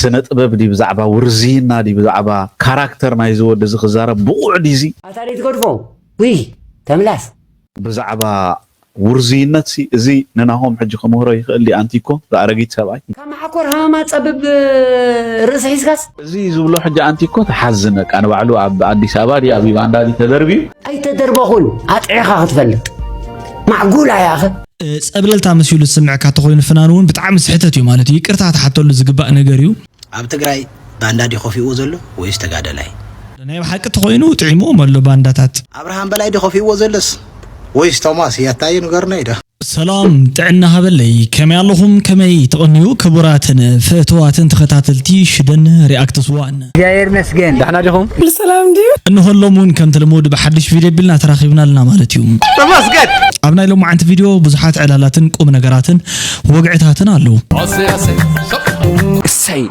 ስነ ጥበብ ድዩ ብዛዕባ ውርዝይና ድዩ ብዛዕባ ካራክተር ናይዚ ወዲ እዚ ክዛረብ ብቑዕ ድዩ እዚ? ኣታ ደይ ትገድፎ ውይ ተምላስ ብዛዕባ ውርዝይነት ሲ እዚ ንናሆም ሕጂ ክምህሮ ይኽእል ድዩ ኣንቲኮ ዝኣረጊት ሰብኣይ? ካብ መሓኮር ሃመማ ጸብብ ርእሲ ሒዝካስ እዚ ዝብሎ ሕጂ ኣንቲኮ ትሓዝን በቃ ንባዕሉ ኣብ ኣዲስ ኣበባ ድዩ ኣብ ዩጋንዳ ድዩ ተደርብዩ ኣይተደርበኹን ኣጥዒኻ ክትፈልጥ ማዕጉል ኣያኸ ጸብለልታ መሲሉ ዝስምዕካ ተኾይኑ ፍናን እውን ብጣዕሚ ስሕተት እዩ ማለት እዩ። ይቅርታ ትሓተሉ ዝግባእ ነገር እዩ። ኣብ ትግራይ ባንዳ ድዩ ከፊእዎ ዘሎ ወይስ ተጋደላይ? ናይ ብሓቂ ተኾይኑ ጥዒምዎም ኣሎ ባንዳታት። ኣብርሃም በላይ ድዩ ከፊእዎ ዘሎስ ወይስ ቶማስ እያታዩ ንገርና ኢዳ። ሰላም ጥዕና ሃበለይ ከመይ ኣለኹም ከመይ ተቐንዩ ክቡራትን ፍእትዋትን ተኸታተልቲ ሽደን ሪኣክትስ ዋን እግዚኣብሔር ይመስገን። ደሕና ዲኹም? ብሰላም ድዩ? እንሆሎም እውን ከምቲ ልሙድ ብሓድሽ ቪድዮ ቢልና ተራኺብና ኣለና ማለት እዩ። ተመስገን። ኣብ ናይ ሎማዓንቲ ቪድዮ ብዙሓት ዕላላትን ቁም ነገራትን ወግዕታትን ኣለዉ። እሰይ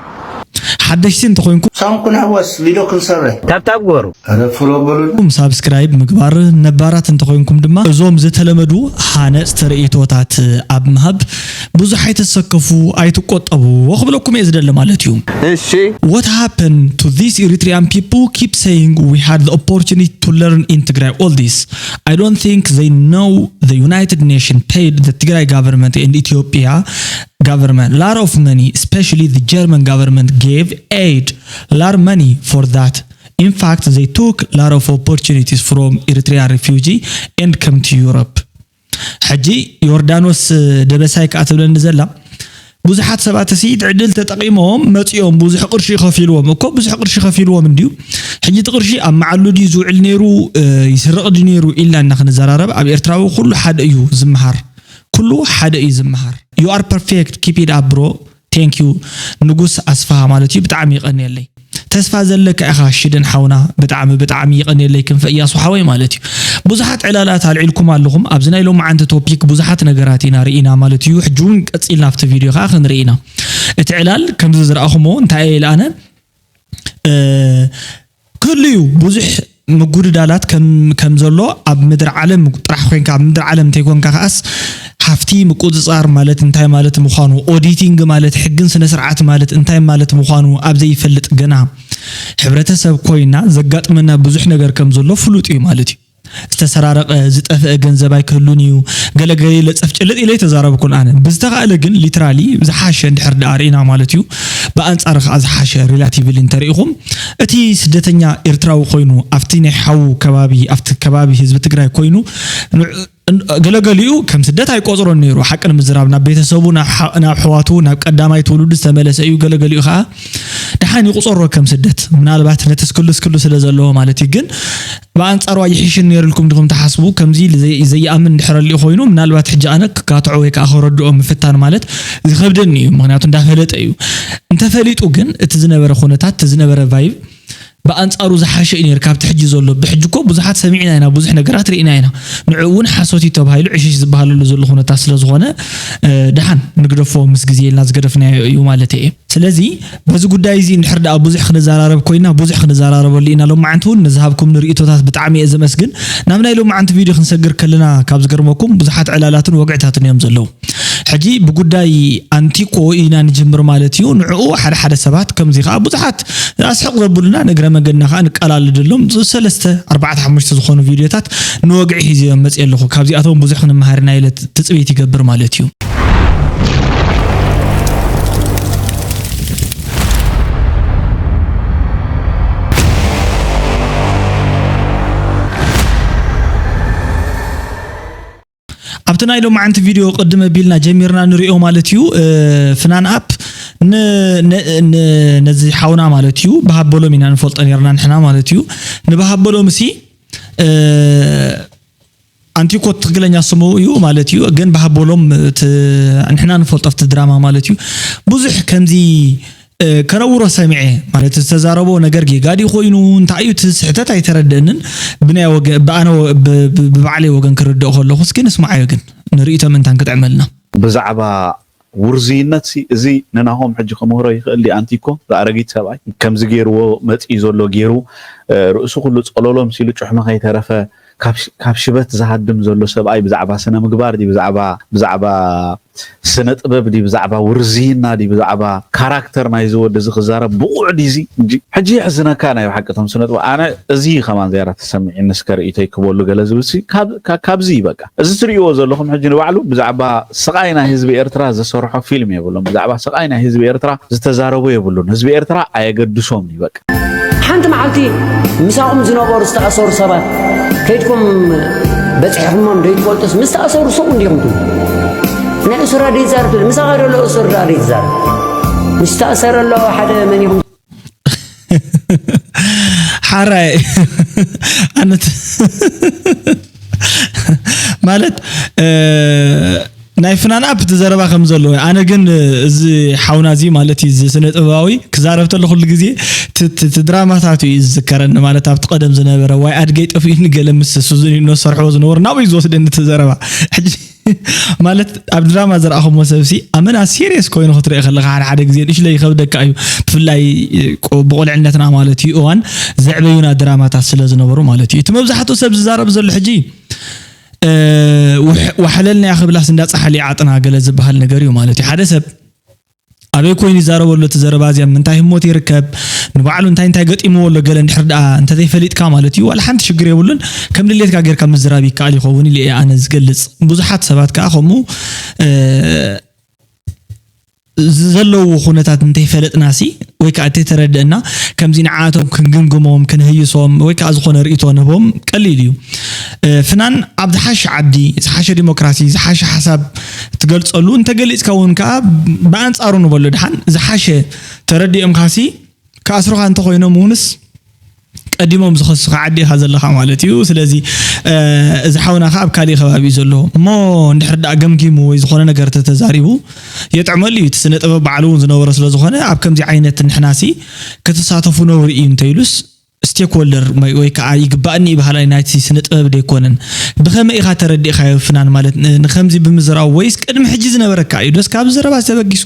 ሓደሽቲ እንተኾይንኩም ሳንኩን ኣዋስ ቪድዮ ክንሰርሕ ታብታብ ግበሩ። ኧረ ፍሎ በሉሉ። ሳብስክራይብ ምግባር፣ ነባራት እንተኾይንኩም ድማ እዞም ዝተለመዱ ሃነፅቲ ርእይቶታት ኣብ ምሃብ ብዙሕ ኣይትሰከፉ ኣይትቆጠቡ ክብለኩም እየ ዝደሊ ማለት እዩ። እሺ What happened to these Eritrean people keep saying we had the opportunity to learn in Tigray all this. I don't think they know the United Nations paid the Tigray government and Ethiopia government lot of money, especially the German government gave aid lot of money for that. In fact, they took lot of opportunities from Eritrean refugee and come to Europe. ሕጂ ዮርዳኖስ ደበሳይ ከኣ ትብለኒ ዘላ ብዙሓት ሰባት ሲ ዕድል ተጠቂሞም መፂኦም ብዙሕ ቅርሺ ከፊልዎም እኮ ብዙሕ ቅርሺ ከፊልዎም እንድዩ። ሕጂ እቲ ቅርሺ ኣብ መዓሉ ድዩ ዝውዕል ነይሩ ይስረቕ ድዩ ነይሩ ኢልና እና ክንዘራረብ ኣብ ኤርትራዊ ኩሉ ሓደ እዩ ዝምሃር። ኩሉ ሓደ እዩ ዝምሃር። You are perfect, keep it up bro. Thank you ንጉስ ኣስፍሃ ማለት እዩ። ብጣዕሚ ይቐንየለይ። ተስፋ ዘለካ ኢኻ ሽደን ሓውና። ብጣዕሚ ብጣዕሚ ይቐንየለይ ክንፈ እያሱ ሓወይ ማለት እዩ። ብዙሓት ዕላላት ኣልዒልኩም ኣለኹም ኣብዚ ናይ ሎማዓንቲ ቶፒክ ብዙሓት ነገራት ኢና ርኢና ማለት እዩ። ሕጂ እውን ቀፂልና ኣብቲ ቪድዮ ከዓ ክንርኢ ኢና። እቲ ዕላል ከምዚ ዝረኣኹሞ እንታይ እየ ኢለ ኣነ ክህሉ እዩ ብዙሕ ምጉድዳላት ከም ከም ዘሎ ኣብ ምድር ዓለም ጥራሕ ኮይንካ ኣብ ምድር ዓለም እንተይኮንካ ከኣስ ሃፍቲ ምቁፅፃር ማለት እንታይ ማለት ምዃኑ ኦዲቲንግ ማለት ሕግን ስነ ስርዓት ማለት እንታይ ማለት ምዃኑ ኣብ ዘይፈልጥ ገና ሕብረተሰብ ኮይና ዘጋጥመና ብዙሕ ነገር ከም ዘሎ ፍሉጥ እዩ ማለት እዩ። ዝተሰራረቐ ዝጠፍአ ገንዘብ ኣይክህሉን እዩ። ገለገለ ኢለ ጸፍጭልጥ ኢለ ኣይተዛረብኩን ኣነ። ብዝተኻእለ ግን ሊትራሊ ዝሓሸ እንድሕር ደኣ ርኢና ማለት እዩ። ብኣንጻሩ ከኣ ዝሓሸ ሪላቲቭሊ እንተሪኢኹም እቲ ስደተኛ ኤርትራዊ ኮይኑ ኣብቲ ናይ ሓዉ ከባቢ ኣብቲ ከባቢ ህዝቢ ትግራይ ኮይኑ ንዕ- እን- ገለገሊኡ ከም ስደት ኣይቆፅሮን ነይሩ ሓቂ ንምዝራብ ናብ ቤተሰቡ ናብ ሓ- ናብ ኣሕዋቱ ናብ ቀዳማይ ትውልዱ ዝተመለሰ እዩ። ገለገሊኡ ከዓ ደሓን ይቁፀሮ ከም ስደት ምናልባት ነቲ ስክሉ ስክሉ ስለ ዘለዎ ማለት እዩ። ግን ብኣንፃሩ ኣይሕሽን ነይሩልኩም ዲኹም ትሓስቡ? ከምዚ ዘይ- ዘይኣምን እንድሕር ኣሊኡ ኮይኑ ምናልባት ሕጂ ኣነ ክካትዖ ወይ ከዓ ከረድኦ ምፍታን ማለት ዝኸብደኒ እዩ። ምክንያቱ እንዳፈለጠ እዩ። እንተፈሊጡ ግን እቲ ዝነበረ ኩነታት እቲ ዝነበረ ቫይብ ብኣንፃሩ ዝሓሸ እዩ ነይሩ ካብቲ ሕጂ ዘሎ። ብሕጂ እኮ ብዙሓት ሰሚዕና ኢና፣ ብዙሕ ነገራት ርኢና ኢና። ንዕኡ እውን ሓሶት እዩ ተባሂሉ ዕሽሽ ዝበሃለሉ ዘሎ ኩነታት ስለ ዝኾነ ደሓን ንግደፎ ምስ ግዜ ኢልና ዝገደፍናዮ እዩ ማለት እየ። ስለዚ በዚ ጉዳይ እዚ እንድሕር ደኣ ብዙሕ ክንዘራረብ ኮይና ብዙሕ ክንዘራረበሉ ኢና። ሎማዓንቲ እውን ንዝሃብኩም ንርእይቶታት ብጣዕሚ እየ ዘመስግን። ናብ ናይ ሎማዓንቲ ቪድዮ ክንሰግር ከለና ካብ ዝገርመኩም ብዙሓት ዕላላትን ወግዕታትን እዮም ዘለዉ። ሕጂ ብጉዳይ ኣንቲኮ ኢና ንጅምር ማለት እዩ። ንዕኡ ሓደ ሓደ ሰባት ከምዚ ከዓ ብዙሓት ኣስሕቕ ዘብሉና ንእግረ መንገድና ከዓ ንቀላልደሎም ሰለስተ ኣርባዕተ ሓሙሽተ ዝኾኑ ቪድዮታት ንወግዒ ሒዘዮም መፅየ ኣለኹ። ካብዚኣቶም ብዙሕ ክንመሃር ኢና ኢለ ትፅቢት ይገብር ማለት እዩ። ኣብቲ ናይ ሎማዓንቲ ቪድዮ ቅድም ኣቢልና ጀሚርና ንሪኦ ማለት እዩ። ፍናን ኣፕ ነዚ ሓውና ማለት እዩ ብሃበሎም ኢና ንፈልጦ ነርና ንሕና ማለት እዩ። ንብሃበሎም ሲ ኣንቲኮ ትክክለኛ ስሙ እዩ ማለት እዩ። ግን ብሃበሎም ንሕና ንፈልጦ ኣብቲ ድራማ ማለት እዩ ብዙሕ ከምዚ ከነውሮ ሰሚዐ ማለት ዝተዛረቦ ነገር ጌጋ ድዩ ኮይኑ እንታይ እዩ እቲ ስሕተት ኣይተረደእንን። ብናይ ወገ ብኣነ ወ- ብ- ብ- ብባዕለይ ወገን ክርድኦ ከለኹ እስኪ ንስማዓዮ ግን ንርእይቶ ምእንታን ክጥዕመልና። ብዛዕባ ውርዝይነት ሲ እዚ ንናሆም ሕጂ ክምህሮ ይኽእል ድዩ ኣንቲኮ ዝኣረጊት ሰብኣይ ከምዚ ገይርዎ መጺኡ ዘሎ ገይሩ ርእሱ ኩሉ ጸሎሎ መሲሉ ጭሕሙ ከይተረፈ ካብ ሽበት ዝሃድም ዘሎ ሰብኣይ ብዛዕባ ስነ ምግባር ድዩ ብዛዕባ ብዛዕባ ስነ ጥበብ ድዩ ብዛዕባ ውርዝይና ድዩ ብዛዕባ ካራክተር ናይዚ ወዲ እዚ ክዛረብ ብቑዕ ድዩ እዚ? ሕጂ የሕዝነካ ናይ ብሓቂ እቶም ስነ ጥበብ ኣነ እዚ እዩ ከማን ዝያዳ ተሰሚዒኒ እስከ ርእይቶይ ክበሉ ገለ ዝብል ሲ ካብዚ እዩ በቃ እዚ ትርእይዎ ዘለኹም ሕጂ ንባዕሉ ብዛዕባ ስቓይ ናይ ህዝቢ ኤርትራ ዝሰርሖ ፊልም የብሉን ብዛዕባ ስቓይ ናይ ህዝቢ ኤርትራ ዝተዛረቦ የብሉን ህዝቢ ኤርትራ ኣየገድሶም እዩ በቃ ሓንቲ መዓልቲ ምሳኹም ዝነበሩ ዝተኣሰሩ ሰባት ከይድኩም በፂሕኹሞም ዶ ይትፈልጡስ ምስ ተኣሰሩ ሱቕ እንዲኹም ትብሉ ናይ እሱር ኣደ ይዛረብ ትብል ምሳኻ ደሎ እሱር ዳ ይዛረብ ምስ ተኣሰረ ኣሎ ሓደ መን ይኹም ሓራይ ኣነት ማለት ናይ ፍናን ኣፕ እቲ ዘረባ ከም ዘለዎ ኣነ ግን እዚ ሓውና እዚ ማለት እዩ እዚ ስነ ጥበባዊ ክዛረብ ተሎ ኩሉ ግዜ እቲ ድራማታት እዩ ዝዝከረኒ ማለት ኣብቲ ቀደም ዝነበረ ዋይ ኣድገይ ጠፊኡኒ ገለ ምስ ሱዙኒኖ ዝሰርሕዎ ዝነበሩ ናብኡ እዩ ዝወስደኒ እቲ ዘረባ ሕጂ ማለት ኣብ ድራማ ዝረኣኹሞ ሰብሲ ኣመና ሲሪየስ ኮይኑ ክትርኢ ከለካ ሓደ ሓደ ግዜ ንእሽለይ ይከብደካ እዩ ብፍላይ ብቆልዕነትና ማለት እዩ እዋን ዘዕበዩና ድራማታት ስለ ዝነበሩ ማለት እዩ እቲ መብዛሕትኡ ሰብ ዝዛረብ ዘሎ ሕጂ ዋሕለልና ያ ክብላስ እንዳ ፃሓሊ ዓጥና ገለ ዝበሃል ነገር እዩ ማለት እዩ ሓደ ሰብ ኣበይ ኮይኑ ይዛረበሉ እቲ ዘረባ እዚኣ ምንታይ ህሞት ይርከብ ንባዕሉ እንታይ እንታይ ገጢምዎ ኣሎ ገለ እንድሕር ደኣ እንተዘይፈሊጥካ ማለት እዩ ዋላ ሓንቲ ሽግር የብሉን ከም ድሌትካ ጌርካ ምዝራብ ይከኣል ይኸውን ኢለ እየ ኣነ ዝገልፅ ብዙሓት ሰባት ከዓ ከምኡ ዘለዉ ኩነታት እንተይፈለጥናሲ ወይ ከዓ እንተይተረደእና ከምዚ ንዓቶም ክንግምግሞም ክንህይሶም ወይ ከዓ ዝኾነ ርእቶ ንህቦም ቀሊል እዩ ፍናን ኣብ ዝሓሸ ዓዲ ዝሓሸ ዲሞክራሲ ዝሓሸ ሓሳብ ትገልፀሉ እንተገሊፅካ እውን ከዓ ብኣንፃሩ ንበሎ ድሓን ዝሓሸ ተረዲኦምካሲ ክኣስሩኻ እንተኾይኖም እውንስ ቀዲሞም ዝኸሱኻ ዓዲ ኢኻ ዘለኻ ማለት እዩ ስለዚ እዚ ሓውና ከዓ ኣብ ካሊእ ከባቢ እዩ ዘሎ እሞ እንድሕር ደኣ ገምጊሙ ወይ ዝኾነ ነገር ተተዛሪቡ የጥዕመሉ እዩ እቲ ስነ ጥበብ ባዕሉ እውን ዝነበሮ ስለ ዝኾነ ኣብ ከምዚ ዓይነት ንሕናሲ ክትሳተፉ ነውሪ እዩ እንተኢሉስ ስቴክሆልደር ወይ ከዓ ይግባእኒ እዩ በሃላይ ናይቲ ስነ ጥበብ ደይኮነን። ብኸመይ ኢኻ ተረዲእካዮ ፍናን ማለት ንኸምዚ ብምዝራቡ ወይስ ቅድሚ ሕጂ ዝነበረካ እዩ? ዶስ ካብዚ ዘረባሲ ተበጊሱ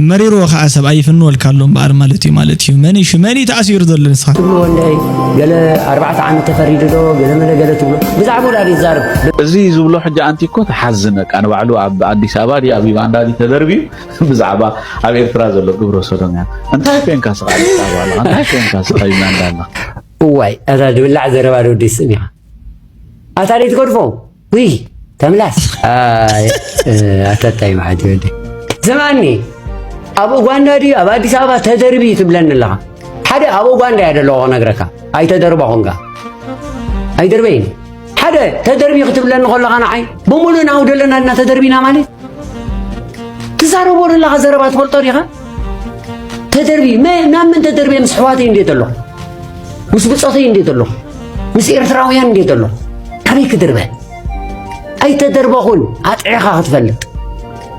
መሪርዎ ከዓ ሰብ ኣይፍንወልካ ኣሎ እምበኣር ማለት እዩ ማለት እዩ። መን እዩ ሽመን እዩ ተኣሲሩ ዘሎ ንስኻ? ትብልዎ እንድዒ ገለ ኣርባዕተ ዓመት ተፈሪዱ ዶ ገለ መለ ገለ ትብሎ ብዛዕብኡ ድኣ ድዩ ዝዛረብ? እዚ ዝብሎ ሕጂ ኣንቲ እኮ ትሓዝን በቃ ንባዕሉ ኣብ ኣዲስ ኣበባ ድዩ ኣብ ዩጋንዳ ድዩ ተደርብዩ ብዛዕባ ኣብ ኤርትራ ዘሎ ግብረ ሶዶምያ እንታይ ኮይንካ ስኻ ኣዲስ ኣበባ ኣለኻ እንታይ ኮይንካ ስኻ ዩጋንዳ ኣለኻ እዋይ ኣታ ድብላዕ ዘረባ ዶ ደስም ኢኻ ኣታ ደይ ትገድፎ ውይ ተምላስ ኣታ ታይ መዓት ወዲ ስማኒ ኣብ ኡጋንዳ ድዩ ኣብ ኣዲስ ኣበባ ተደርቢ ትብለኒ ኣለኻ ሓደ ኣብ ኡጋንዳ እያ ደለኹ ክነግረካ ኣይተደርባኹንካ ኣይደርበይኒ ሓደ ተደርቢ ክትብለኒ ከለኻ ንዓይ ብሙሉእ ናው ደለና ድና ተደርቢና ማለት ትዛረቦ ዘለኻ ዘረባ ትፈልጦ ዲኻ? ተደርቢ ናብ መን ተደርበ ምስ ኣሕዋተይ እንዴ ዘለኹ ምስ ብፆተይ እንዴ ዘለኹ ምስ ኤርትራውያን እንዴ ዘለኹ ካበይ ክድርበ? ኣይተደርበኹን ኣጥዒኻ ክትፈልጥ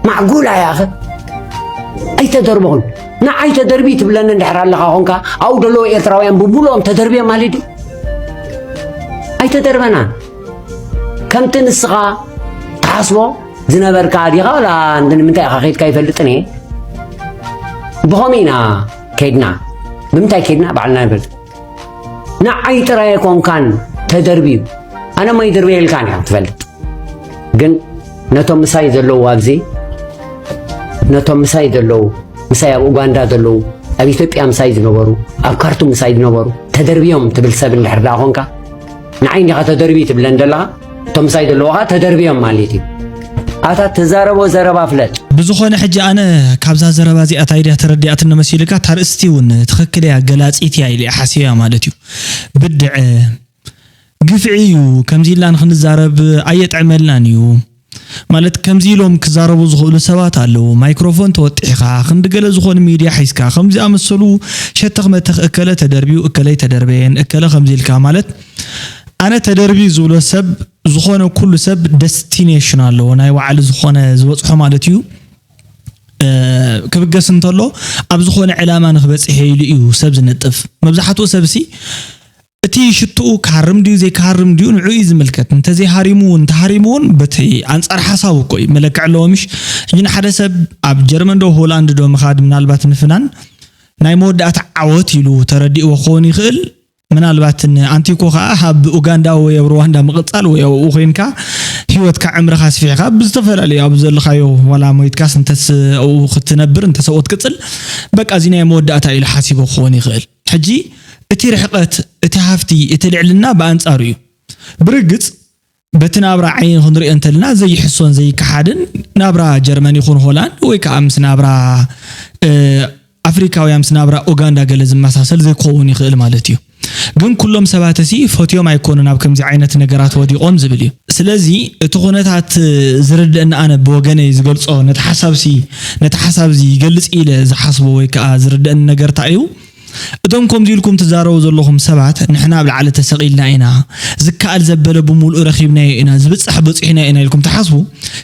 ማዕጉል ኣያኸ ኣይተደርበኹን ንዓይ ተደርቢ ትብለኒ እንድሕር ኣለኻ ኾንካ ኣብኡ ዘለዉ ኤርትራውያን ብሙሉኦም ተደርብዮም ማለት ድዩ? ኣይተደርበናን ከምቲ ንስኻ ትሓስቦ ዝነበርካ ዲኻ ወላ እንተ ንምንታይ ኢኻ ከይድካ ይፈልጥን እየ ብኸምኡ ኢና ከይድና ብምንታይ ከይድና ባዕልና ንፈልጥ ንዓይ ጥራይ ኣይኮንካን ተደርብዩ ኣነ ሞ ይድርበየልካን እያ ትፈልጥ ግን ነቶም ምሳይ ዘለዉ ኣብዚ ነቶም ምሳይ ዘለዉ ምሳይ ኣብ ኡጋንዳ ዘለዉ ኣብ ኢትዮጵያ ምሳይ ዝነበሩ ኣብ ካርቱም ምሳይ ዝነበሩ ተደርብዮም ትብል ሰብ እንድሕር ደኣ ኾንካ ንዓይ እንዲኻ ተደርቢ ትብለን ዘለኻ እቶም ምሳይ ዘለዉ ኸዓ ተደርብዮም ማለት እዩ ኣታ ትዛረቦ ዘረባ ፍለጥ ብዝኾነ ሕጂ ኣነ ካብዛ ዘረባ እዚኣ ታይ ድያ ተረዲኣትኒ መሲልካ ታርእስቲ እውን ትኽክል እያ ገላፂት እያ ኢለ ሓሲበያ ማለት እዩ ብድዐ ግፍዒ እዩ ከምዚ ኢልና ንክንዛረብ ኣየጥዕመልናን እዩ ማለት ከምዚ ኢሎም ክዛረቡ ዝኽእሉ ሰባት ኣለዉ ማይክሮፎን ተወጢሕኻ ክንዲ ገለ ዝኾኑ ሚድያ ሒዝካ ከምዚ ኣመሰሉ ሸተኽ መተኽ እከለ ተደርብዩ እከለ ኣይተደርበየን እከለ ከምዚ ኢልካ ማለት ኣነ ተደርብዩ ዝብሎ ሰብ ዝኾነ ኩሉ ሰብ ደስቲኔሽን ኣለዎ ናይ ባዕሉ ዝኾነ ዝበፅሖ ማለት እዩ ክብገስ እንተሎ ኣብ ዝኾነ ዕላማ ንክበፅሕ ኢሉ እዩ ሰብ ዝነጥፍ መብዛሕትኡ ሰብሲ እቲ ሽትኡ ክሃርም ድዩ ዘይክሃርም ድዩ ንዑ እዩ ዝምልከት እንተዘይሃሪሙ እውን እንተሃሪሙ እውን በቲ ኣንፃር ሓሳቡ እኮ እዩ መለክዕ ኣለዎ ምሽ ሕጂ ንሓደ ሰብ ኣብ ጀርመን ዶ ሆላንድ ዶ ምኻድ ምናልባት ንፍናን ናይ መወዳእታ ዓወት ኢሉ ተረዲእዎ ክኸውን ይኽእል ምናልባት ንኣንቲኮ ከዓ ኣብ ኡጋንዳ ወይ ኣብ ሩዋንዳ ምቕጻል ወይ ኣብኡ ኮይንካ ህይወትካ ዕምርኻ ኣስፊሕካ ብዝተፈላለዩ ኣብ ዘለኻዮ ዋላ ሞይትካስ እንተስ ኣብኡ ክትነብር እንተስ ኣብኡ ትቅጽል በቃ እዚ ናይ መወዳእታ ኢሉ ሓሲቡ ክኸውን ይኽእል። ሕጂ እቲ ርሕቀት እቲ ሃፍቲ እቲ ልዕልና ብኣንጻሩ እዩ። ብርግጽ በቲ ናብራ ዓይኒ ክንሪኦ እንተልና ዘይሕሶን ዘይከሓድን ናብራ ጀርመን ይኹን ሆላንድ ወይ ከዓ ምስ ናብራ ኣፍሪካውያን ምስ ናብራ ኡጋንዳ ገለ ዝመሳሰል ዘይክኸውን ይኽእል ማለት እዩ። ግን ኩሎም ሰባት እሲ ፈትዮም ኣይኮኑን ኣብ ከምዚ ዓይነት ነገራት ወዲቖም ዝብል እዩ። ስለዚ እቲ ኩነታት ዝርድእኒ ኣነ ብወገነይ ዝገልጾ ነቲ ሓሳብሲ ነቲ ሓሳብዚ ይገልጽ ኢለ ዝሓስቦ ወይ ከዓ ዝርድእኒ ነገር እንታይ እዩ? እቶም ከምዚ ኢልኩም ትዛረቡ ዘለኹም ሰባት ንሕና ኣብ ላዕሊ ተሰቒልና ኢና፣ ዝከኣል ዘበለ ብምሉኡ ረኺብናዮ ኢና፣ ዝበፅሕ በፂሕና ኢና ኢልኩም ትሓስቡ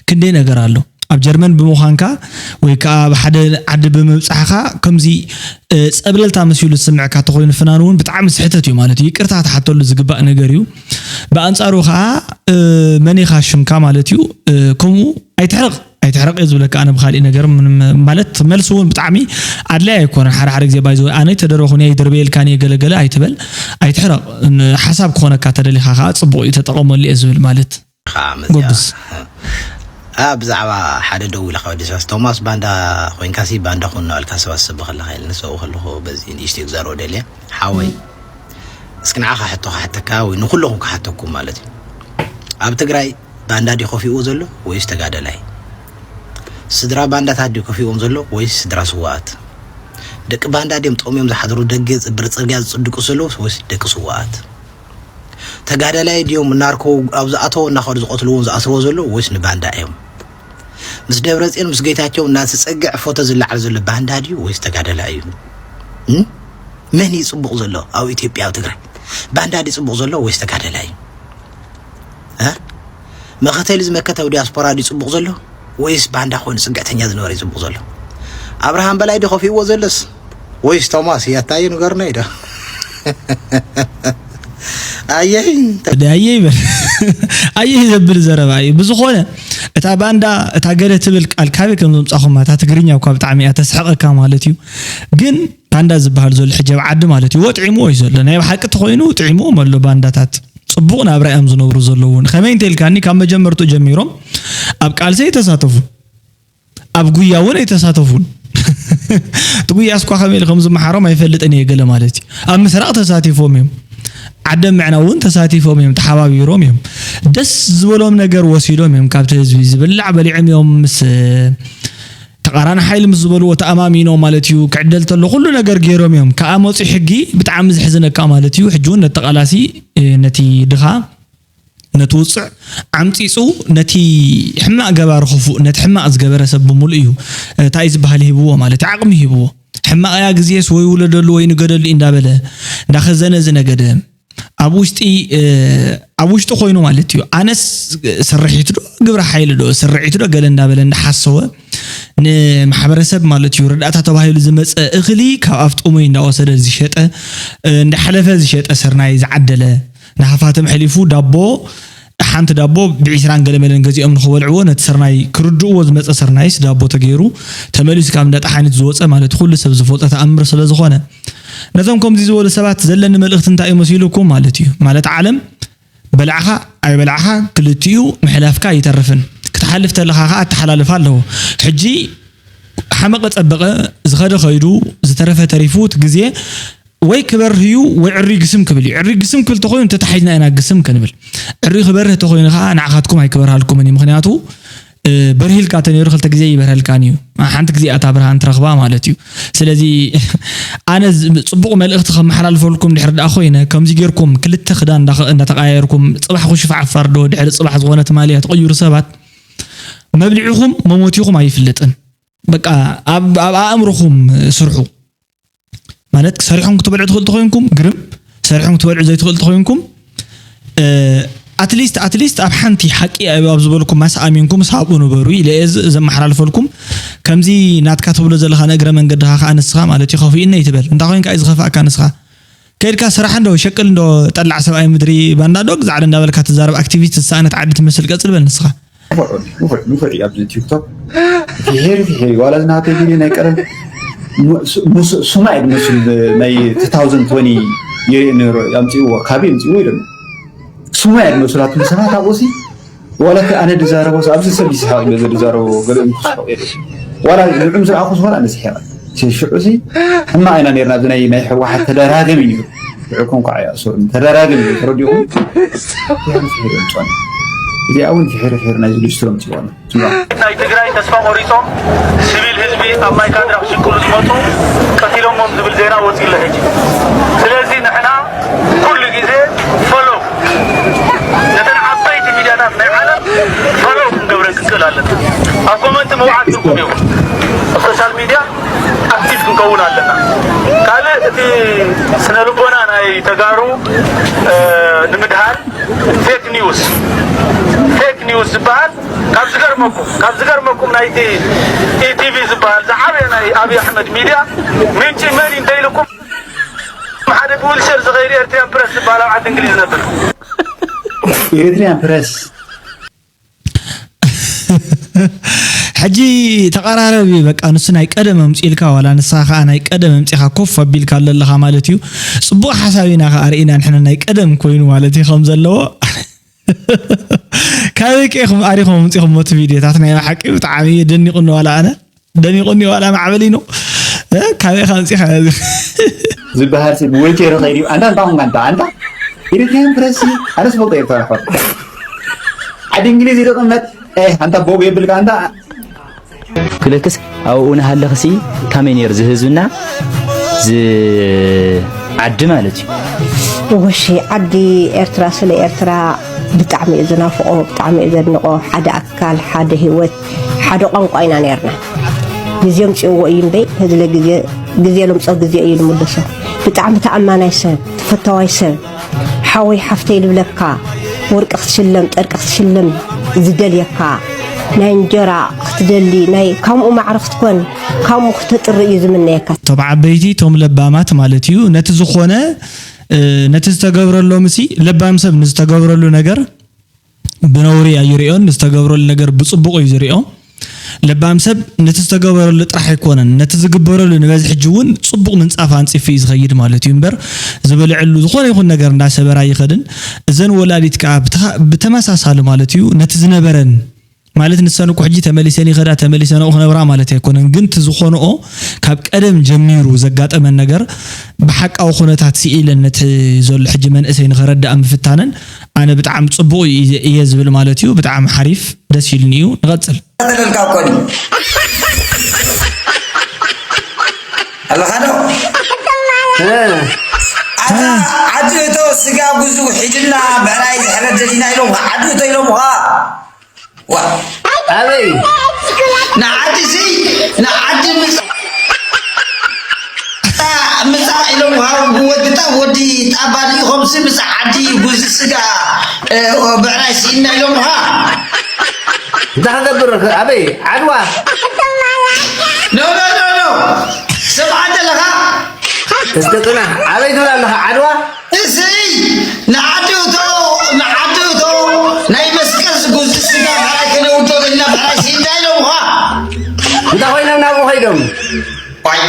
ክንደይ ነገር ኣሎ። ኣብ ጀርመን ብምዃንካ ወይ ከዓ ኣብ ሓደ ዓዲ ብምብፃሕኻ ከምዚ እ፣ ፀብለልታ መሲሉ ዝስምዐካ ተኮይኑ ፍናን እውን ብጣዕሚ ስሕተት እዩ ማለት እዩ። ይቅርታ ክትሓተሉ ዝግባእ ነገር እዩ። ብኣንፃሩ ከዓ እ፣ መን ኢኻ ሽምካ ማለት እዩ እ፣ ከምኡ ኣይትሕረቕ ኣይትሕረቕ እየ ዝብለካ ኣነ ብካሊእ ነገር ምንም ማለት መልሲ እውን ብጣዕሚ ኣድላይ ኣይኮነን ሓደ ሓደ ግዜ ባይዘ ኣነ ተደረኹን እየ ይድርበየልካን እየ ገለገለ ኣይትበል ኣይትሕረቕ ን- ሓሳብ ክኾነካ ተደሊኻ ከዓ ፅቡቕ እዩ ተጠቐመሉ እየ ዝብል ማለት ከዓ መፅያ ጎብዝ ኣ ብዛዕባ ሓደ ደው ኢልካ ወዲ ሰባስ ቶማስ ባንዳ ኮይንካሲ ባንዳ ኩን እናበልካ ሰባት ሰበ ከለካ ኢለ ንሰብኡ ከለኩ በዚ ንእሽተይ ክዛረቦ ደልየ ሓወይ እስኪ ንዓኻ ሕቶ ክሓተካ ወይ ንኩለኹም ክሓተኩም ማለት እዩ ኣብ ትግራይ ባንዳ ድዩ ከፊእዎ ዘሎ ወይስ ተጋደላይ ስድራ ባንዳታት ድዩ ከፊእዎም ዘሎ ወይስ ስድራ ስዋኣት ደቂ ባንዳ ድዮም ጠምዮም ዝሓድሩ ደገ ብርፅርግያ ዝፅድቁ ዘለዉ ወይስ ደቂ ስዋኣት ተጋዳላይ ድዮም ናርኮ ኣብ ዝኣተዎ እናኸዱ ዝቐትልዎን ዝኣስርዎ ዘለዉ ወይስ ንባንዳ እዮም? ምስ ደብረፅዮን ምስ ጌታቸው እናተፀግዐ ፎቶ ዝለዓል ዘሎ ባንዳ ድዩ ወይስ ተጋዳላይ እዩ? እም? መን እዩ ፅቡቕ ዘሎ ኣብ ኢትዮጵያ ኣብ ትግራይ? ባንዳ ድዩ ፅቡቕ ዘሎ ወይስ ተጋዳላይ እዩ? እ? መኸተሊ ዝመከተ ኣብ ዲያስፖራ ድዩ ፅቡቕ ዘሎ ወይስ ባንዳ ኮይኑ ፅግዕተኛ ዝነበረ እዩ ፅቡቕ ዘሎ? ኣብርሃም በላይ ድዩ ከፊእዎ ዘሎስ ወይስ ቶማስ እያታየ ንገርና ኢዶ ኣየይ ወዲ ኣየ ይበል ኣየ ዘብል ዘረባ እዩ ብዝኾነ እታ ባንዳ እታ ገለ ትብል ቃል ካበይ ከም ዘምፃኹማ እታ ትግርኛ እኳ ብጣዕሚ እያ ተስሕቐካ ማለት እዩ ግን ባንዳ ዝበሃል ዘሎ ሕጂ ኣብ ዓዲ ማለት እዩ ወጥዒምዎ እዩ ዘሎ ናይ ብሓቂ ተኾይኑ ጥዒምዎም ኣሎ ባንዳታት ፅቡቕ ናብራ እዮም ዝነብሩ ዘለውን ከመይ እንተልካኒ ካብ መጀመርቱ ጀሚሮም ኣብ ቃልሲ ኣይተሳተፉ ኣብ ጉያ እውን ኣይተሳተፉን። እቲ ጉያ እስኳ ከመይ ኢሉ ከም ዝመሓሮም ኣይፈልጥን እየ ገለ ማለት እዩ። ኣብ ምስራቕ ተሳቲፎም እዮም። ዓደም ምዕናው እውን ተሳቲፎም እዮም፣ ተሓባቢሮም እዮም። ደስ ዝበሎም ነገር ወሲዶም እዮም ካብቲ ህዝቢ። ዝብላዕ በሊዖም እዮም ምስ ተቓራኒ ሓይሊ ምስ ዝበልዎ ተኣማሚኖም ማለት እዩ። ክዕደል ተሎ ኩሉ ነገር ገይሮም እዮም። ከኣ መፂኡ ሕጊ ብጣዕሚ ዘሕዝነካ ማለት እዩ። ሕጂ እውን ነቲ ተቓላሲ ነቲ ድኻ ነቲ ውፅዕ ዓምፂፁ ነቲ ሕማቕ ገባሪ ክፉእ ነቲ ሕማቕ ዝገበረ ሰብ ብምሉእ እዩ እንታይ ዝበሃል ሂብዎ ማለት እዩ ዓቕሚ ሂብዎ ሕማቕ እያ ግዜስ ወይ ውለደሉ ወይ ንገደሉ እንዳበለ እንዳኸዘነ ዝነገደ ኣብ ውሽጢ ኣብ ውሽጢ ኮይኑ ማለት እዩ ኣነስ ስርሒት ዶ ግብረ ሓይሊ ዶ ስርዒት ዶ ገለ እንዳበለ እንዳሓሰወ ንማሕበረሰብ ማለት እዩ ርዳእታ ተባሂሉ ዝመፀ እኽሊ ካብ ኣፍ ጥሙይ እንዳወሰደ ዝሸጠ እንዳሓለፈ ዝሸጠ ስርናይ ዝዓደለ ንሃፋትም ሕሊፉ ዳቦ ሓንቲ ዳቦ ብዒስራን ገለመለን ገዚኦም ንኽበልዕዎ ነቲ ስርናይ ክርድእዎ ዝመፀ ስርናይስ ዳቦ ተገይሩ ተመሊሱ ካብ እንዳ ጠሓኒት ዝወፀ ማለት ኩሉ ሰብ ዝፈልጦ ተኣምር ስለ ዝኾነ ነዞም ከምዚ ዝበሉ ሰባት ዘለኒ መልእኽቲ እንታይ እዩ መሲሉኩም ማለት እዩ ማለት ዓለም በላዕኻ ኣይበላዕኻ ክልቲኡ ምሕላፍካ ኣይተርፍን ክትሓልፍ ተለኻ ከዓ ኣተሓላልፋ ኣለዎ ሕጂ ሓመቐ ጸበቐ ዝኸደ ኸይዱ ዝተረፈ ተሪፉ እቲ ግዜ ወይ ክበርህ እዩ ወይ ዕሪ ግስም ክብል እዩ። ዕሪ ግስም ክብል ተኾይኑ ተታሒዝና ኢና ግስም ከንብል። ዕሪ ክበርህ ተኾይኑ ከዓ ንዓኻትኩም ኣይክበርሃልኩምን እዩ። ምኽንያቱ በርሂልካ ተነይሩ ክልተ ግዜ ይበርሀልካን እዩ። ሓንቲ ግዜ እያ እታ ብርሃን ትረኽባ ማለት እዩ። ስለዚ ኣነ ጽቡቕ መልእኽቲ ከመሓላልፈልኩም ድሕሪ ደኣ ኮይነ ከምዚ ጌርኩም ክልተ ክዳን እንዳተቀያየርኩም ጽባሕ ኩሽፍ ዓፋር ዶ ድሕሪ ጽባሕ ዝኾነ ትማልያ ትቕይሩ ሰባት መብልዒኹም መሞቲኹም ኣይፍለጥን። በቃ ኣብ ኣብ ኣእምሮኹም ስርሑ ማለት ሰሪሖም ክትበልዑ ትኽእሉ ተኾይንኩም ግርም ሰሪሖም ክትበልዑ ዘይትኽእሉ ተኾይንኩም ኣትሊስት ኣትሊስት ኣብ ሓንቲ ሓቂ ኣብ ዝበልኩም ማስ ኣሚንኩም ሳብኡ ንበሩ ኢለ እየ ዘመሓላልፈልኩም ከምዚ ናትካ ትብሎ ዘለኻ ንእግረ መንገድኻ ከዓ ንስኻ ማለት እዩ ከፊእኒ ይትበል እንታይ ኮይንካ እዩ ዝኸፍኣካ ንስኻ ከይድካ ስራሕ እንዶ ሸቅል እንዶ ጠላዕ ሰብኣይ ምድሪ ባንዳ ዶ ግዛዕሪ እንዳበልካ ትዛረብ ኣክቲቪስት ዝሰኣነት ዓዲ ትመስል ቀፅል በል ንስኻ ንፉዕ ንፉዕ ንፉዕ እዩ ኣብዚ ቲክቶክ ፍሒር ፍሒር እዩ ዋላ ዝናተይ ቪድዮ ናይ ቀደም ሱማይ ድመስል ናይ two thousand twenty የርኢ ነይሩ። ኣምፅእዎ፣ ካበይ ኣምፅእዎ ኢሎም። ስሙ እያ ዝመስላትሉ ሰባት ኣብኡ ሲ፣ ዋላ እቲ ኣነ ዝዛረቦ ሲ፣ ኣብዚ ሰብ ይስሓቕ እዩ፣ በዚ ዝዛረቦ ገለ ክስሓቕ የለ። ዋላ ንዕም ዝረኣኹ ሲ፣ ዋላ ኣነ ስሒቐ። ሲ፣ ሽዑ ሲ፣ ሕማቕ ኢና ነይርና፣ ኣብዚ ናይ፣ ናይ ህወሓት ተደራገም እዩ ነይሩ። ሽዑ ኮንኳ ኣይኣሰሩን፣ ተደራገም እዩ፣ ተረዲኹም? ፍሒሩ፣ ፍሒሩ እዮም ጾም። እዚኣ እውን ፍሒሩ፣ ፍሒሩ ናይዚ ሊስትሮ ኣምፅእዎ ኣሎ። ናይ ትግራይ ተስፋ ቆሪጾም ሲቪል ህዝቢ ኣብ ማይካድራ ክሽቅሉ ዝመጹ ቀቲሎሞም ዝብል ዜና ወጺኡ ኣሎ ሕጂ። ስለዚ ንሕና ኩሉ ግዜ ፎሎ ነተን ዓበይቲ ሚድያታት ናይ ዓለም ፎሎ ክንገብረን ክንክእል ኣለና። ኣብ ኮመንት ምውዓል ትርጉም የብሉ። ኣብ ሶሻል ሚድያ ኣክቲቭ ክንከውን ኣለና። ካልእ እቲ ስነ ልቦና ናይ ተጋሩ፣ እ፣ ንምድሃል ፌክ ኒውስ፣ ፌክ ኒውስ ዝበሃል ካብ ዝገርመኩም፣ ካብ ዝገርመኩም ናይቲ ኢቲቪ ዝበሃል ዝዓበየ ናይ ኣብይ ኣሕመድ ሚድያ ምንጪ መን እዩ እንተኢልኩም ሓደ ብዊልቸር ዝኸይድ ኤርትሪያን ፕረስ ዝበሃል ኣብ ዓዲ እንግሊዝ ነበር። ኤሪትሪያን ፕረስ። ሕጂ ተቐራረብ እዩ በቃ። ንሱ ናይ ቀደም ኣምፂእልካ ዋላ ንስኻ ከዓ ናይ ቀደም ኣምፂኻ ኮፍ ኣቢልካ ኣለለኻ ማለት እዩ። ፅቡቕ ሓሳብ ኢና ከዓ ርኢና ንሕና ናይ ቀደም ኮይኑ ማለት እዩ ከም ዘለዎ። ካበይ ከ ኢኹም ኣሪኹም ኣምፂኹም እቲ ቪድዮታት? ናይ ብሓቂ ብጣዕሚ እዩ ደኒቑኒ ዋላ ኣነ። ደኒቑኒ ዋላ ማዕበሊኖ። እ፣ ካበይ ኢኻ ኣምፂኻ እዚ? ዝበሃል ሲ ብወይቸር ኸይድ እዩ። ኣንታ እንታይ ኾንካ ኣንታ? ኣንታ ኤሪትሪያን ፕረስ ሲ፣ ኣነስ ፈልጦ እየ ብተረፈ። ዓዲ እንግሊዝ ይቕመጥ። ኤ፣ ኣንታ ቦብ የብልካ ኣንታ። ክልክስ ኣብኡ ንሃለኽሲ ካመይ ነይሩ ዝህዝብና ዝ ዓዲ ማለት እዩ። ወሺ ዓዲ ኤርትራ ስለ ኤርትራ ብጣዕሚ እየ ዝናፍቆ፣ ብጣዕሚ እየ ዘድንቆ። ሓደ ኣካል፣ ሓደ ህይወት፣ ሓደ ቋንቋ ኢና ነርና። ግዜ ኣምጺእዎ እዩ እምበይ፣ ህዝለ ግዜ፣ ግዜ ለምጾ ግዜ እዩ ልምልሶ። ብጣዕሚ ተኣማናይ ሰብ፣ ተፈታዋይ ሰብ፣ ሓወይ ሓፍተይ ልብለካ፣ ወርቂ ክትሽለም፣ ጨርቂ ክትሽለም ዝደልየካ፣ ናይ እንጀራ ክትደሊ፣ ናይ ካምኡ ማዕረ ክትኮን፣ ካምኡ ክተጥሪ እዩ ዝምነየካ። እቶም ዓበይቲ፣ እቶም ለባማት ማለት እዩ። ነቲ ዝኾነ፣ እ፣ ነቲ ዝተገብረሎም ሲ፣ ለባም ሰብ ንዝተገብረሉ ነገር ብነውሪ ኣይሪኦን፣ ንዝተገብረሉ ነገር ብጽቡቕ እዩ ዝሪኦ። ለባም ሰብ ነቲ ዝተገበረሉ ጥራሕ ኣይኮነን፣ ነቲ ዝግበረሉ ንበዝሒ ሕጂ እውን ጽቡቕ ምንጻፍ ኣንጺፉ እዩ ዝኸይድ ማለት እዩ እምበር፣ ዝበልዐሉ ዝኾነ ይኹን ነገር እንዳሰበረ ኣይኸድን። እዘን ወላዲት ከኣ ብተኻ-፣ ብተመሳሳሊ ማለት እዩ፣ ነቲ ዝነበረን ማለት ንሰን እኮ ሕጂ ተመሊሰን ይኸዳ፣ ተመሊሰን ኣብኡ ክነብራ ማለት ኣይኮነን። ግን እቲ ዝኾንኦ ካብ ቀደም ጀሚሩ ዘጋጠመን ነገር ብሓቃዊ ኩነታት ስኢለን ነቲ ዘሎ ሕጂ መንእሰይ ንኸረድኣ ምፍታነን ኣነ ብጣዕሚ ጽቡቕ እዩ እየ ዝብል ማለት እዩ። ብጣዕሚ ሓሪፍ፣ ደስ ኢሉኒ እዩ። ንቐጽል። ተለልካ እኮ ድዩ? ኣለኻ ዶ? ኣታ ዓዲ እቶ ስጋ ጉዙ ሒድና ብዕራይ ዝሕረድ ደሊና ኢሎምኻ፣ ዓዲ እቶ ኢሎምኻ። ዋ። ኣበይ? ንዓዲ ሲ፣ ንዓዲ ምጻ-፣ ምጻ ኢሎምኻ፣ ወዲ ጣ-፣ ወዲ ጣባ ድዩ? ከምሲ ምስ ዓዲ ጉዙ ስጋ፣ እ፣ ብዕራይ ሲና ኢሎምኻ። እንታይ ክገብር? ኣበይ? ዓድዋ? ኖ፣ ኖ፣ ኖ፣ ኖ። ስምዓ ኣለኻ? እስከ ጽናሕ። ኣበይ ትብል ኣለኻ? ዓድዋ? እሰይ! ንዓዲ እቶ፣ ንዓዲ እቶ፣ ናይ መስቀል ዝጉዚ ስጋ ብዕራይ ከነውዶ ደሊና ብዕራይ ሲና ኢሎምኻ። እንታይ ኮይኖም ናብኡ ከይዶም? ዋይ!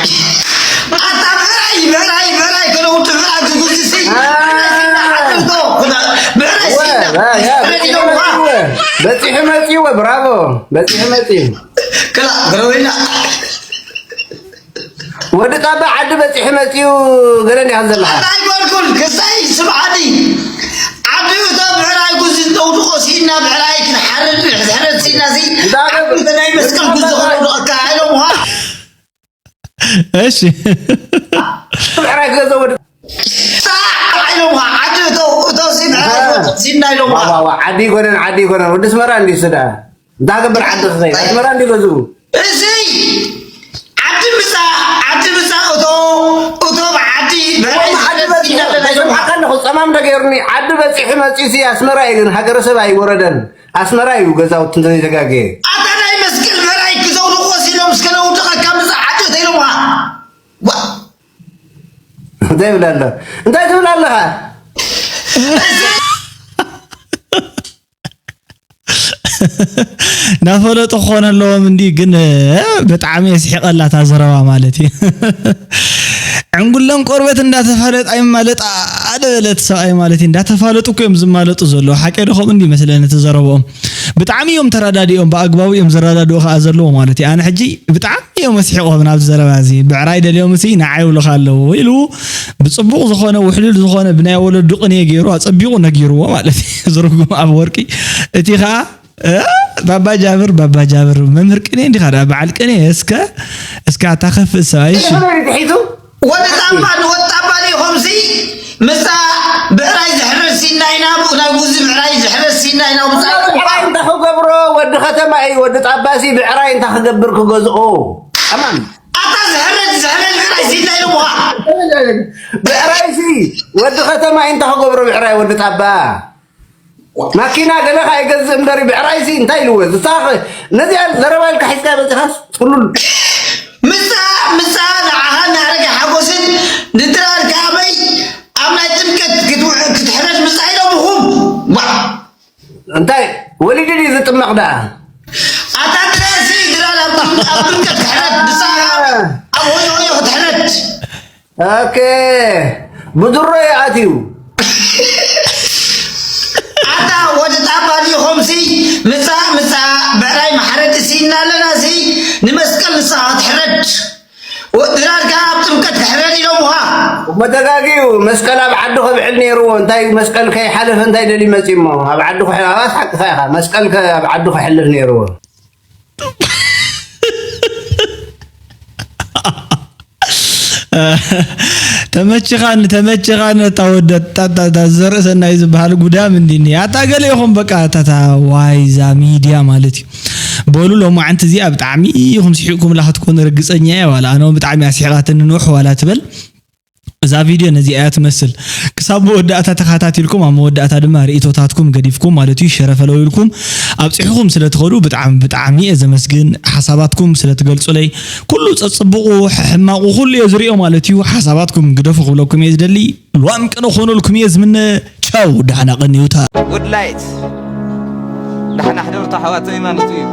ኣታ ብዕራይ፣ ብዕራይ፣ ብዕራይ ከነውዶ ብዕራይ ዝጉዚ ሲ-፣ አ። ብዕራይ ሲና፣ ዓዲ እቶ፣ ብዕራይ ወ-፣ ሲና፣ ወ-፣ ያ፣ ብዕራይ በጺሑ ኢሎምኻ። መጺኡ፣ በጺሑ መጺኡ፣ ብራቮ፣ በጺሑ መጺኡ። ክላ፣ ብረወይና። ወዲ ጣባ ዓዲ በጺሑ መጺኡ ገለ እንዲኻ ዘለኻ። ኣታ ኣይበልኩን፣ ክሳይ ስምዓኒ። ዓዲ እቶ ብዕራይ ጉዚ ነውድቖ ሲና ብዕራይ ክንሓርድ፣ ሕርድ ሲና ሲ፣ እንታይ ዓዲ እቶ ናይ መስቀል ጉዚ ከነውድቐካ ኢሎምኻ። እሺ። ብዕራይ ክገዝኦ ወዲ ጣዕ ኢሎምኻ፣ ዓዲ እቶ፣ እቶ ሲ ብዕራይ አ። ክወድቕ ሲና ኢሎምኻ። ዋ፣ ዋ፣ ዋ፣ ዓዲ ይኮነን፣ ዓዲ ይኮነን። ወዲ ኣስመራ እንዲሱ ደኣ። እንታይ ገብር ዓዲ ክኸይድ? ኣስመራ እንዲ ገዝኡ። እዚ ዓዲ ምጻ፣ ዓዲ ምጻ እቶ፣ እቶ ብዓዲ፣ ብዓዲ ዓዲ በጺሑ፣ በጺሑ፣ በጺሑ። ኣለኹ፣ ጸማም ዶ ገይሩኒ? ዓዲ በጺሑ መጺኡ ሲ ኣስመራ እዩ፣ ግን ሃገረሰብ ኣይወረደን። ኣስመራ እዩ ገዛውቲ እንተዘይተጋግየ። ኣታ ናይ መስቀል በላይ ክዘውርዎ ሲሎም እስከ ነውድቐካ ምጻ ዓዲ ተይሎምኻ። ዋ። እንታይ ይብል ኣሎ? እንታይ ትብል ኣለኻ? ናፈለጡ ክኾነ ኣለዎም እንዲ ግን፣ እ፣ ብጣዕሚ የስሒቐላ እታ ዘረባ ማለት እዩ። ዕንጉለን ቆርበት እንዳተፋለጣ ይማለጣ ኣደ በለት ሰብኣይ ማለት እዩ። እንዳተፋለጡ እኮ እዮም ዝማለጡ ዘለዉ። ሓቀ ዶ ከምኡ እንዲ መስለኒ እቲ ዘረብኦም። ብጣዕሚ እዮም ተረዳዲኦም፣ ብኣግባቡ እዮም ዝረዳድኡ ከኣ ዘለዉ ማለት እዩ። ኣነ ሕጂ ብጣዕሚ እዮም ኣስሒቖም ናብዚ ዘረባ እዚ። ብዕራይ ደልዮም እሲ ንዓይ ይብሉኻ ኣለዉ ኢሉ ብጽቡቕ ዝኾነ ውሕሉል ዝኾነ ብናይ ወለዱ ቅኔ ገይሩ ኣጸቢቑ ነጊርዎ ማለት እዩ። ዝርጉም ኣብ ወርቂ እቲ ኸኣ እ፣ ባባ ጃብር፣ ባባ ጃብር፣ መምህር ቅኔ እንዲኻ ደኣ፣ በዓል ቅኔ፣ እስከ፣ እስከ ኣታ ከፍእ ሰብኣይ፣ እሺ። ተመሪ ትሒቱ ወዲ ጣባ፣ ንወዲ ጣባ ዲኹምሲ፣ ምስታ ብዕራይ ዝሕረስ ሲና ኢና፣ ብኡ ናይ ጉዚ ብዕራይ ዝሕረስ ሲና ኢና፣ ብኡ ናይ ብዕራይ እንተ ክገብሮ፣ ወዲ ከተማ እዩ፣ ወዲ ጣባሲ ብዕራይ እንተ ክገብር ክገዝኦ። ኣማን። ኣታ ዝሕረድ፣ ዝሕረድ ብዕራይ ሲና ኢሎምኻ። ብዕራይሲ፣ ወዲ ከተማ እዩ እንተ ክገብሮ ብዕራይ፣ ወዲ ጣባ። ማኪና ገለ ከኣ ይገዝእ እምበሪ ብዕራይሲ እንታይ ኢልዎ? ዝሳኸ ነዚኣ ዘረባ ኢልካ ሒዝካ በጺኻስ ጥሉል። ምሳ፣ ምሳ ንዓኻ ናረገ ሓጎስን ንድራር ከኣበይ ኣብ ናይ ጥምቀት ክትውዕ-፣ ክትሕረድ ምሳ ኢሎምኹም? ዋ! እንታይ ወሊዱ ድዩ ዝጥመቕ ደኣ? ኣታ ድራርሲ ድራር ኣብ ጥም-፣ ኣብ ጥምቀት ክትሕረድ፣ ንሳ ኣብ ሆዮ ሆዮ ክትሕረድ። ኦኬ። ብድሮ እዩ ኣትዩ። ኣታ ወዲ ጣባ ዲኹምሲ፣ ምጻ፣ ምጻ፣ ብዕራይ መሕረዲ ሲ እና ኣለናሲ፣ ንመስቀል ንስኻ ክትሕረድ። ወ-፣ ድራርካ ኣብ ጥምቀት ክሕረድ ኢሎምኻ። እሞ ተጋግዩ፣ መስቀል ኣብ ዓዱ ከብዕል ነይርዎ። እንታይ መስቀል ከይሓለፈ እንታይ ደልዩ መጺኡ እሞ? ኣብ ዓዱ ክሕ-፣ ኣባስ ሓቅኻ ኢኻ። መስቀል ከ-፣ ኣብ ዓዱ ከሕልፍ ነይርዎ። ተመችኻኒ፣ ተመችኻኒ፣ እታ ወደ-፣ እታ፣ እታ፣ እታ ዘርእሰናይ ዝበሃል ጉዳም እንዲኒ። ኣታ ገለ ኢኹም በቃ፣ እታ፣ እታ ዋይዛ ሚድያ ማለት እዩ። በሉ፣ ሎማዓንቲ እዚኣ ብጣዕሚ ኢኹም ስሒቕኩምላ ክትኮኑ ርግጸኛ እየ። ዋላ ኣነ እውን ብጣዕሚ ኣስሒቓትኒ ኖሕ ዋላ ትበል። እዛ ቪድዮ ነዚኣ እያ ትመስል። ክሳብ መወዳእታ ተኸታቲልኩም፣ ኣብ መወዳእታ ድማ ርእይቶታትኩም ገዲፍኩም ማለት እዩ፣ ሸረ ፈለው ኢልኩም ኣብጺሕኩም ስለ ትኸዱ ብጣዕሚ፣ ብጣዕሚ እየ ዘመስግን። ሓሳባትኩም ስለ ትገልጹለይ፣ ኩሉ ጸጽብቑ፣ ሕማቑ ኩሉ እየ ዝርእዮ ማለት እዩ። ሓሳባትኩም ግደፉ ክብለኩም እየ ዝደሊ። ሉዋም ቅነ ኮነልኩም እየ ዝምነ። ቻው፣ ደሓና ቀንዩታ። ጉድ ላይት። ደሓና ሕደሩ ኣሕዋት፣ ዘይማኖት እዩ።